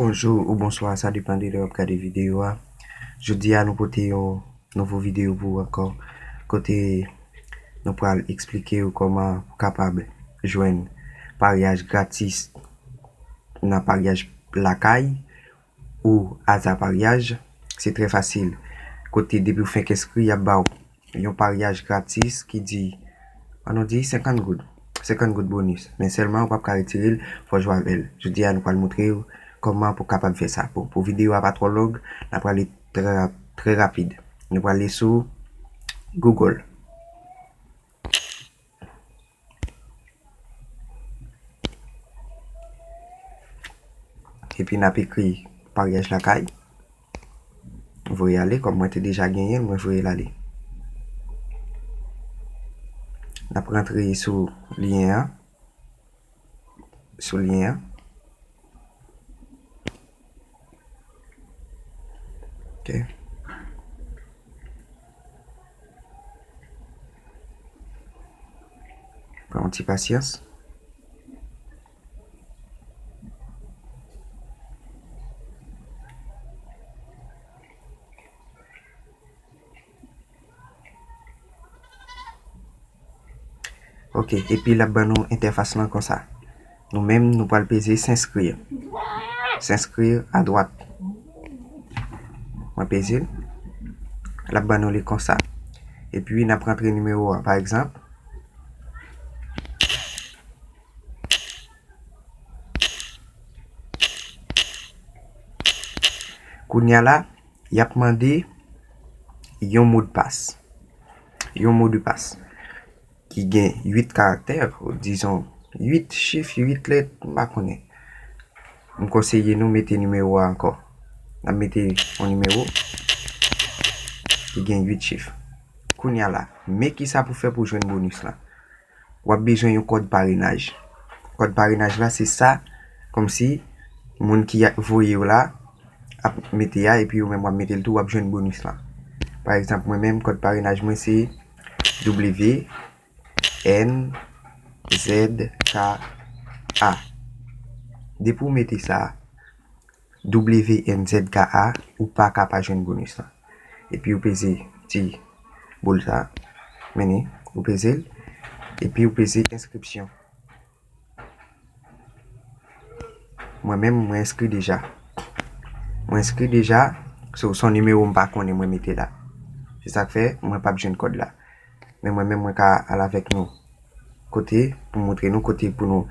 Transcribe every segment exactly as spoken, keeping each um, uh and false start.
Bonjou ou bonswa, sa depann de lè w ap gade videyo a. Jodi a, nou pote yon nouvo videyo pou ou ankò, kote nou pral eksplike w kòman pou kapab jwenn paryaj gratis nan paryaj lakay ou Aza Paryaj. Se trè fasil. Kote depi w fenk enskri, y ap ba w yon paryaj gratis ki di, ann nou di senkant goud. Senkant goud bonis. Men sèlman ou p ap ka retire l, fò w jwe avè l. Jodi a, nou pral montre w kòman pou w kapab fè sa. Pou, pou videyo a pa twò long, n ap prale trè, trè rapid. Nou prale sou Google. Epi n ap ekri paryaj lakay. Voye ale, kòm mwen te deja genyen l, mwen voye l ale. N ap rantre sou lyen an. Sou lyen an. Ok. Pran yon ti pasyans. Ok, epi l ap ban nou entèfas lan konsa. Nou menm, nou pral peze s'inscrire. S'inscrire à droite. Mwen peze l. L ap ban nou li konsa. Epi n ap rantre nimewo a, pa egzanp. Kounye a la, y ap mande yon modpas. Yon modpas ki gen uit karaktè, dizon, uit chif, uit lèt, m pa konnen. M konseye nou mete nimewo a ankò. N ap mete yon nimewo ki gen uit chif. Kounye a la, men kisa pou fè pou jwenn bonis lan. W ap bezwen yon kòd parenaj. Kòd parenaj la, se sa, kòmsi moun ki a, voye w la ap mete a, epi ou menm w ap mete l tou, w ap jwenn bonis lan. Pa egzanp, mwen menm, kòd parenaj mwen se W N Z K A. Depi w mete sa, W N Z K A, ou pa ka pa jwenn bonis lan. Epi ou peze ti boul sa, mennen, ou peze l, epi ou peze enskripsyon. Mwen menm, mwen enskri deja. Mwen enskri deja, so, se yon nimewo m pa konnen mwen mete la. Se sa k fè mwen p ap jwenn kòd la. Men mwen menm, mwen ka al avèk nou kote pou montre nou kote pou nou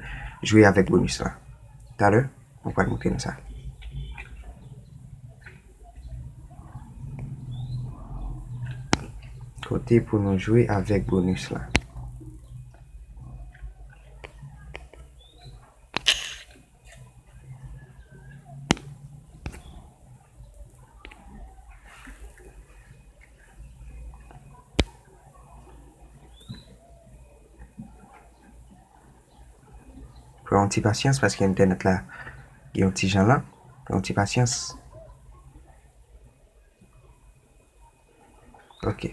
jwe avèk bonis lan. Talè, mwen pral montre nou sa. Kote pou nou jwe avèk bonis lan. Pran yon ti pasyans paske entènèt la gen yon ti jan lan. Pran yon ti pasyans. Ok.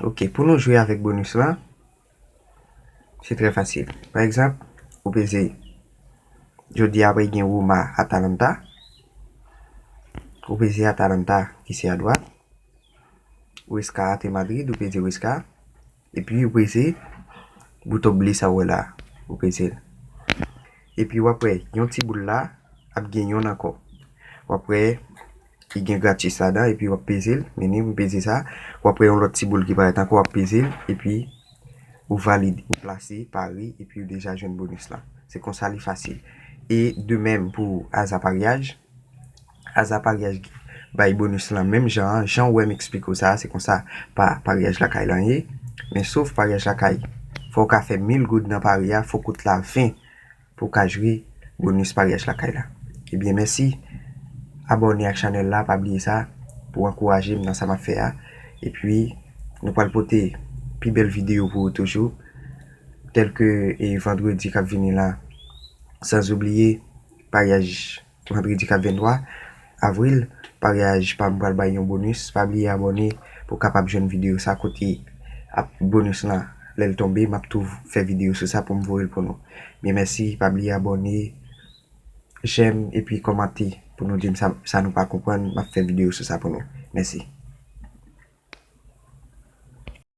Ok, pou nou jwe avèk bonis lan, se trè fasil. Pa egzanp, ou peze, jodi a, apre gen Roma Atalanta. Ou peze Atalanta ki se adwat. Huesca ate Madrid, ou peze Huesca. Epi ou peze bouton ble sa ou wè la. Ou peze l. Epi w ap wè yon ti boul la ap gen yonn ankò. W ap wè li gen gratis ladan, epi w ap peze l. Mennen, m peze sa. W ap wè yon lòt ti boul ki parèt ankò, w ap peze l, epi ou valide, ou plase pari, epi ou deja jwenn bonis lan. Se konsa li fasil. E de menm pou Aza Paryaj. Aza Paryaj bay bonis lan menm jan an. Jan w wè m eksplike w sa a, se konsa pa paryaj lakay lan ye. Men sof paryaj lakay, fò w ka fè mil goud nan pari a, fò kout la ven pou w ka jwi bonis paryaj lakay la. Ebyen, mèsi. Abòne ak chanèl la, pa bliye sa, pou w ankouraje m nan sa m ap fè a. Epi, nou pral pote pi bèl videyo pou ou toujou, tèlke, e, vandredi k ap vini la. San oubliye, paryaj vandredi k ap venntwa avril, paryaj pa m pral bay yon bonus. Pa bliye abòne pou w kapab jwenn videyo sa kote ap bonus lan, lè l tonbe, m ap tou fè videyo sou sa pou m voye l pou nou. Byen mèsi, pa bliye abòne, jèm epi kòmante pou nou di m sa, sa nou pa konprann, m ap fè videyo sou sa pou nou. Mèsi.